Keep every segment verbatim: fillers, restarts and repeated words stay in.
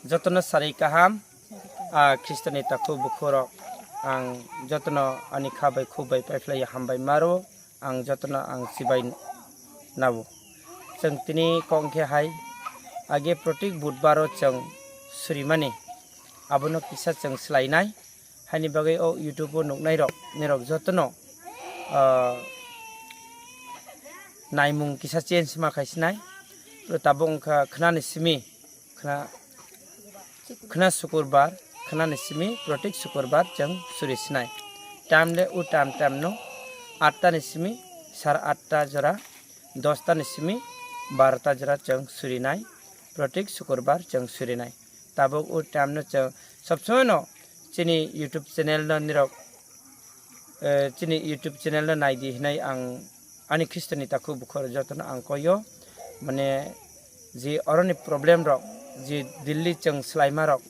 Jotono sari kaham, a Khristoni takhuk bukhurok ang jotono ani kha bai khuk bai paiphlaiya hambai maro, ang jotono ang chibai nabo. Chwng tini kok khe hai, age protik budbaro chwng surimani, abono kisa chwng swlainai. Haini bagwi o YouTube o nuknairok, nirok jotono, ah, naimung kisa change ma khaisinai. Tabuk wngkha khnani simi, khna, khna sukurbar, khnani simi protik sukurbar chwng suri sinai. Time le o time time no atta ni simi sar atta jora, dosta ni simi barota jora chwng surinai, protik sukurbar chwng surinai. Tabuk o time no chwng sob somoi no chini YouTube channel no nirok, eh, chini YouTube channel no naidi hinai ang ani Khristoni takhuk bukhur jotono ang koyo, mane je oroni problem rok, je Delhi chwng swlaima rok,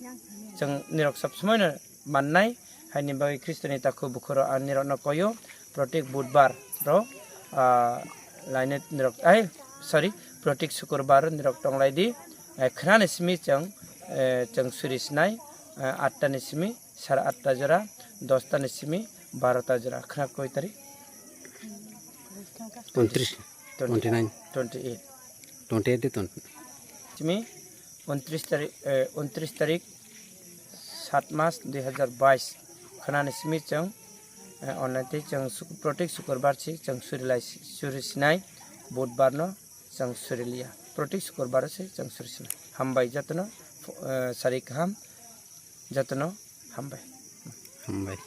chwng nirok sob somoi no mannai, haini bagwi Khristoni takhuk bukhuro ang nirokno koyo, protik budbar ro, ah, lainai nirok, ai, sorry, protik sukurbar ro nirok tonglai di, eh, khnani simi chwng, eh, chwng suri sinai, eh, atta ni simi sar atta jora, dosta ni simi barota jora, khna koi tarik? Untris, twenty, twenty nine, twenty eight. Twenty eight de twenty. Simi untris tarik, eh, untris tarik, sat mas dui hazar bais. Khnani simi chwng, eh, online tei chwng suk-, protik sukurbar si chwng suri lai si, suri sinai, budbar no chwng suri liya. Protik sukurbar si chwng suri sinai. Hambai jotono, eh, sari kaham, jotono hambai. Hambai.